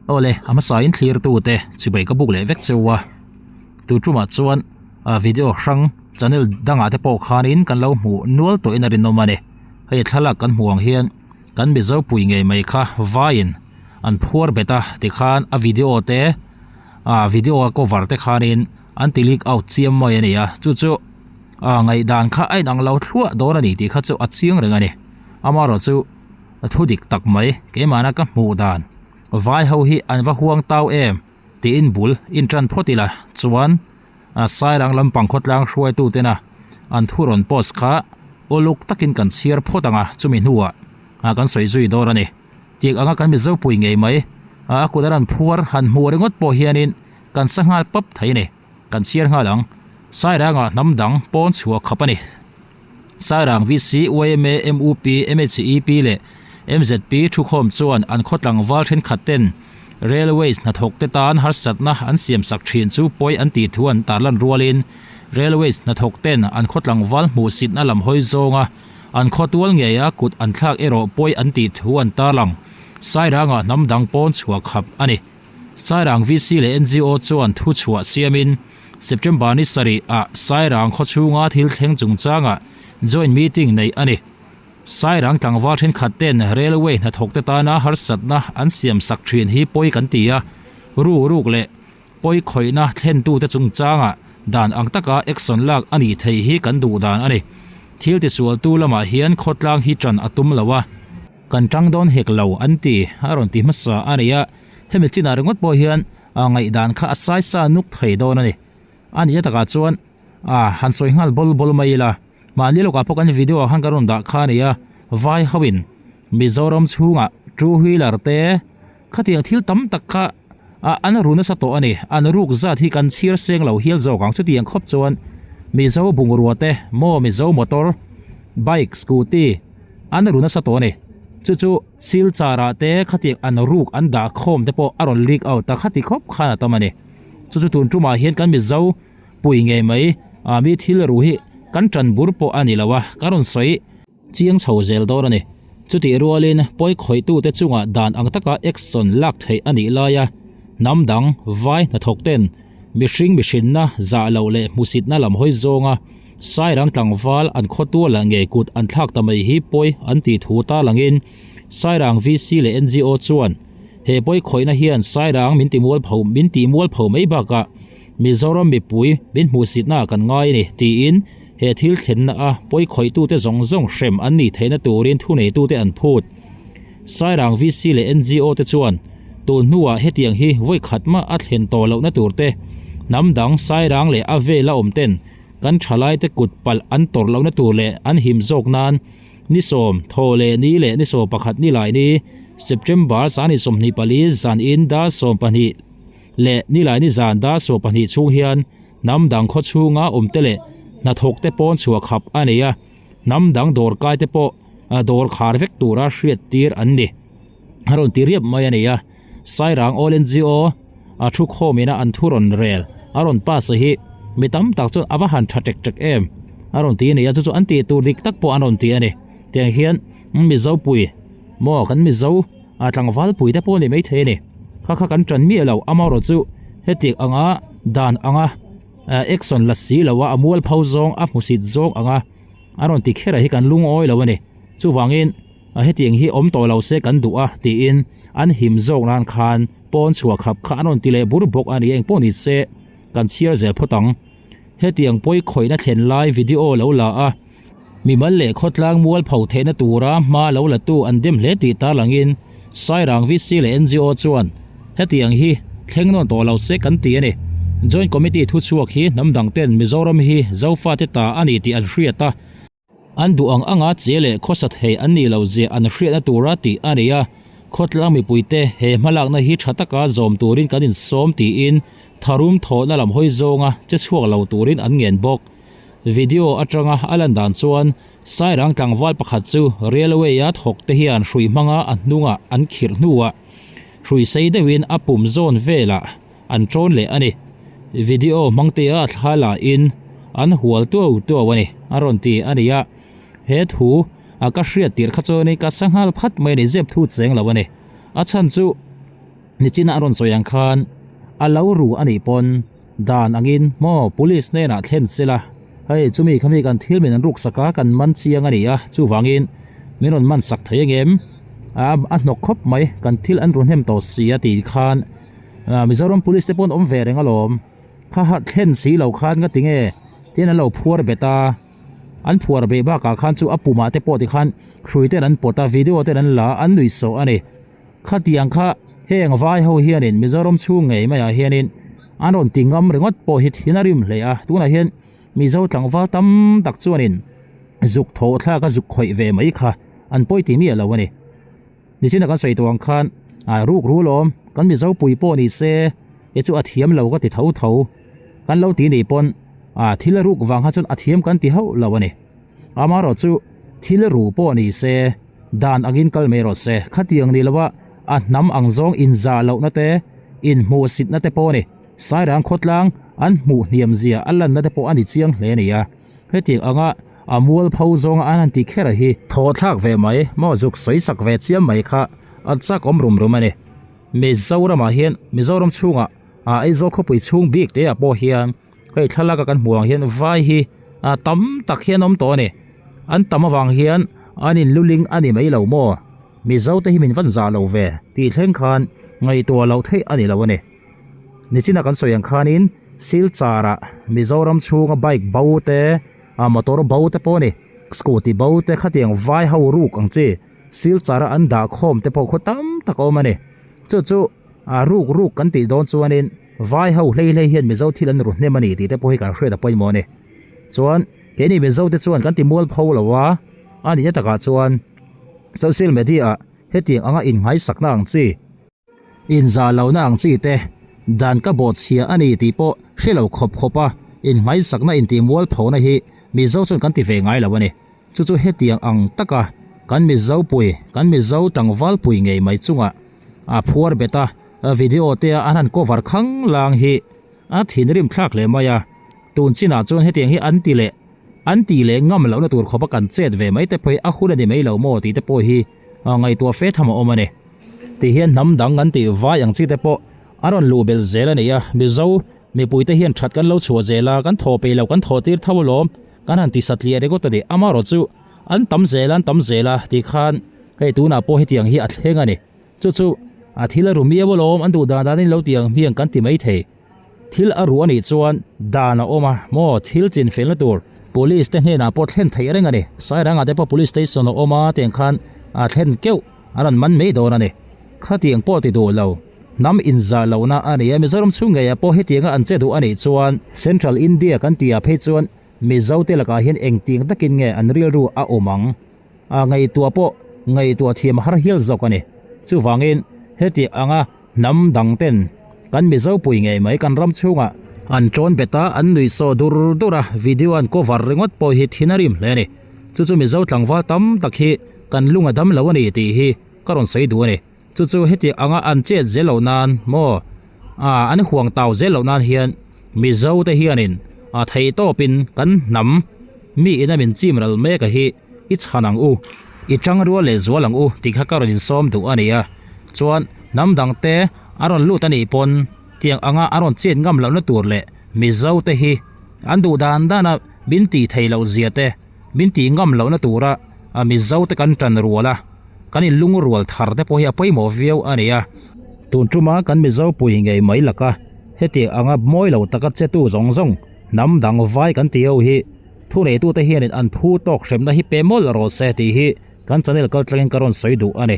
Awle, a hmasain thlirtute chibai ka buk leh vek cheu a, tu tumah chuan a video hrang channel dangah te pawh khanin kan lo hmuh nual tawhin a rinawm a ni. Hei thlalak kan hmuh ang hian kan Mizo pui ngei mai kha vaiin an phuar bet a tikhan a video te ah video a cover te khanin an ti leak out chiam mai a ni a, chu chu ah ngaihdan kha a inang lo thluah dawn a ni tih kha chu a chiang reng a ni. Amaherawhchu thu dik tak mai keimahna ka hmuh dan vai ho hi an va huang tau em tiin bul in tan phawt ila chuan a sairang lampang khawtlang hruaitu tena an thu rawn post kha uluk takin kan chhiar phawt ang a chumi hnuah ah kan sawi zui dawn a ni tik anga kan mizo pui ngei mai a kut a rawn phuar han hmuh ringawt pawh hianin kan sa nghal pap thei a ni kan chhiar nghal ang sairangah hnam dang pawn chhuah khap a ni. Sairang VC, yma, mup, MHEP leh MZP thukhawm chuan an khaw tlangval thenkhat ten Railways hnathawk te tan harsatna an siamsak thin chu pawi an tih thu an tarlan rualin Railways hnathawk ten an khaw tlangval hmuhsitna lam hawi zawnga an khaw tual ngeia kut an thlak erawh pawi an tih thu an tarlang. Sairangah hnam dang pawn chhuah khap a ni. Sairang VC leh NGO chuan thu chhuah siamin September ni sarih ah Sairang khaw chhunga thil thleng chungchangah joint meeting neih a ni. Sairang tlangval thenkhat ten railway hnathawk te tana harsatna an siam sak thin hi pawi kan ti a, ru ruk leh pawi khawihna thlentute chungchangah dan ang taka action lak a nih theih hi kan duh dan a ni. Thil tisualtu lamah hian khawtlang hi tan a tum lo a. Kan tang dawn hek lo an ti a rawn ti hmasa a ni a, hemi chinah ringawt pawh hian a ngaihdan kha a saisa nuk thei dawn a ni. A nih takah chuan a han sawi nghal bawl bawl mai ila, mahni lawkah pawh kan video ah khan kan rawn dah kha a ni a, vai hoin Mizoram chhungah two wheeler te khatiang thil tam tak kha a an ru nasa tawh a ni. An ruk zat hi kan chhiar seng lo hial zawk ang chutiang khawp chuan Mizo bungrua te maw Mizo motor, bike, scooty an ru nasa tawh a ni. Chu chu. Silchar ah te khatiang an ruk an dah khawm te pawh a rawn leak out a khati khawp khan a tam a ni. Chu chu tun tumah hian kan Mizo pui ngei mai ah mi thil ru hi kan tan bur pawh a ni lo a, ka rawn sawi chiang chho zel dawn a ni. Chutih rualin pawi khawihtu te chungah dan ang taka action lak theih a nih laia hnam dang vai hnathawk ten mihring mihrinna zah loh leh hmusitna lam hawi zawnga Sairang tlangval an khawtual ah ngei kut an thlak ta mai hi pawi an tih thu ta langin Sairang VC leh NGO chuan he pawi khawihna hian Sairang min ti mualpho min tih mualpho mai bakah Mizoram mipui min hmuhsitna ah kan ngai a ni tiin he thil thlenna a pawi khawihtute zawng zawng hrem an nih theihna turin thuneitute an phut. Sairang VC leh NGO te chuan tun hnuah hetiang hi vawi khat mah a thlen tawh lohna turte hnam dang Sairang leh a vela awm ten Kan thalaite kut palh an tawrh lohna tur leh an him zawk nan ni sawm, thaw leh ni leh ni sawm pakhat ni lai ni, September sani 24 zan in dar 12 leh ni lai ni zan dar 12 chhung hian hnam dang khaw chhunga awm te leh hnathawk te pawn chhuah khap a nei a, hnam dang dawr kai te pawh dawr khar vek tura hriat tir an ni. A rawn ti riap mai a ni a, Sairang All NGO a thu khawmin a an thu rawn rel a rawn pass a hi mi tam tak chuan a va han tha tek tek em a rawn ti a ni a, chu chu an tih tur dik tak pawh an rawn ti a ni. Tiang hian Mizo pui maw kan Mizo a tlangval pui te pawh a ni maithei a ni, kha kha kan tan miah lo amaherawh chu heti anga dan anga action la si lo a a mualpho zawng a hmusit zawng anga a rawn ti kher a hi kan lungawi lo a ni. Chuvangin. A hetiang hi awm tawh lo se kan duh a tiin an him zawk nan khan pawn chhuah khap kha an rawn ti leh bur bawk a ni engpawh ni se kan chhiar zel phawt ang. Hetiang pawi khawihna thlen lai video lo la a, mimal leh khawtlang mual pho theihna tura hma lo la tu an dem hle tih tarlangin Sairang VC leh NGO chuan hetiang hi thleng nawn tawh lo se kan ti a ni. Joint Committee thuchhuak hi hnam dang ten Mizoram hi Zofate ta a ni tih an hriat a, An duh ang anga che leh khawsa thei an nih loh zia an hriatna tura tih a ni a, khawtlang mipuite he hmalakna hi tha taka zawm turin kan insawm tiin tharum thawhna lam hawi zawnga che chhuak lo turin an ngen bawk. Video atanga a lan dan chuan Sairang tlangval pakhat chu railway-a thawk te hian hrui hmanga a hnungah an khirh hnuah hrui sei deuhin a pum zawn velah an tawn leh a ni. Video hmangtea thla la in an hual tuau tuau a ni, a rawn ti a ni a. He thu a ka hriat tirh kha chuan ka sanghal phat mai a ni, zep thu cheng lo a ni. A chhan chu. Nichina a rawn sawi ang khan a lo ru a nih pawn dan angin maw police hnenah thlen sela hei chumi khami kan thil min an ruk sak a kan man chiang a ni a chuvangin min rawn man sak thei angem a a hnawk khawp mai kan thil an ru hnem tawh si a tih khan Mizoram police te pawh an awm ve reng alawm kha ha thlen si lo khan ka ti nge tin an lo phuar bet a. An phuar beh bakah khan chu a pumah te pawh tikhan hrui ten an pawt a, video ten an la a, an nuih sawh a ni. Khatiang kha heng vai ho hianin Mizoram chhung ngei maiah hianin an rawn ti ngam ringawt pawh hi thin a rim hle a, tunah hian Mizo tlangval tam tak chuanin zuk thawh thlak a zuk khawih ve mai kha an pawi ti miah lo a ni. Nichina kan sawi tawh ang khan ah ruk rul awm kan Mizo pui pawh ni se he chu a thiam lo ka ti tho tho kan lo ti nih pawn ah thil a ruk vang kha chuan a thiam kan ti hauh lo a ni. Amaherawhchu thil ru pawh ni se dan angin kal mai rawh se khatiang ni lova a hnam ang zawng inzah lohna te inhmuhsitna te pawh a ni. Sairang khawtlang an hmuh hniam zia a lanna te pawh a ni chiang hle a ni a. Hetiang anga a mualpho zawnga an han ti kher a hi. Thaw thlak ve mai maw zuk sawi sak ve chiam mai kha a chak awm rum rum a ni. Mizoramah hian Mizoram chhungah ah Aizawl khawpui chhung bik te ah pawh hian hei thlalak a kan hmuh ang hian vai hi ah tam tak hian awm tawh a ni. An tam avang hian an in luling a ni mai lo maw? Mizo te hi min van zah lo ve tih thleng khan ngaihtuah loh theih a ni lo a ni. Nichina kan sawi ang khanin Silchar ah Mizoram chhunga bike bo te ah motor bo te pawh a ni scooty bo te khatiang vai ho ruk ang chi Silchar a an dah khawm te pawh khaw tam tak a awm a ni. Chu chu ah ruk ruk kan tih dawn chuanin vai ho hlei hlei hian Mizo thil an ru hnem a ni tih te pawh hi kan hriat a pawimawh a ni. Chuan keini Mizo te chuan kan ti mualpho lo a a nihna takah chuan social media ah hetiang anga innghaisakna ang chi Inzah lohna ang chi te, dan ka bawhchhia a ni tih pawh hre lo khawp khawp a, inhmaisakna intih mualphona hi Mizo chuan kan ti ve ngai lo a ni. Chu chu hetiang ang taka kan Mizo pui, kan Mizo tlangval pui ngei mai chungah a phuar bet a, video te a an han cover khang lang hi a thinrim thlak hle mai a. Tun chinah chuan hetiang hi an ti leh an tih leh ngam lohna tur khawpa kan chet ve mai te pawh hi a hun a ni mai lo maw tih te pawh hi ngaihtuah fe tham a awm a ni. Ti hian hnam dang an tih vai ang chi te pawh a rawn luh belh zel a ni a, Mizo mipui te hian that kan lo chhuah zel a, kan thaw peih lo kan thaw tir tho alawm, kan han ti satliah ringawt a ni. Amaherawh chu an tam zel a, an tam zel a ti khan hei tunah pawh hetiang hi a thleng a ni. Chu chu a thil a ru miau alawm, an duh dan danin lo ti ang hmiang kan ti maithei. Thil a ruh a nih chuan dan a awm a maw thil chin felna tur police te hnenah pawh thlen theih reng a ni. Sairangah te pawh police station a awm a tiang khan a thlen keuh a rawn man mai dawn a ni. Khatiang pawh ti duh lo hnam inzah lohna a ni a Mizoram chhung ngeiah pawh hetianga an che duh a nih chuan Central India kan tihah phei chuan Mizo te lakah hian engtiang takin nge an rilru a awm ang. A ngaihtuah pawh ngaihtuah thiam har hial zawk a ni. Chuvangin heti anga hnam dang ten kan Mizo pui ngei mai kan ram chhungah an tawn bet a, an nuih sawh dur dur a, video an cover ringawt pawh hi thin a rim hle a ni. Chu chu Mizo tlangval tam tak hi kan lung a dam lo a ni tih hi ka rawn sawi duh a ni. Chu chu heti anga an chet zel loh nan maw ah an huang tau zel loh nan hian Mizo te hianin a theih tawpin kan hnam mi ina min chim ral mek a hi i chhan ang u, i tang rual leh zual ang u tih kha ka rawn insawm duh a ni a. Chuan hnam dang te a rawn lut a nih pawn tiang anga a rawn chet ngam lohna tur leh Mizo te hi an duh dan dan a min tih theih loh zia te min tih ngam lohna tura Mizo te kan tan rual a. Kan in lungrual thar te pawh hi a pawimawh viau a ni a, tun tuma kan Mizo pui ngei mai laka hetiang anga mawi lo taka chetu zawng zawng hnam dang vai kan tih ho hi thuneitute hianin an phu tawk hremna hi pe mawlh rawh se tih hi kan channel kaltlangin ka rawn sawi duh a ni.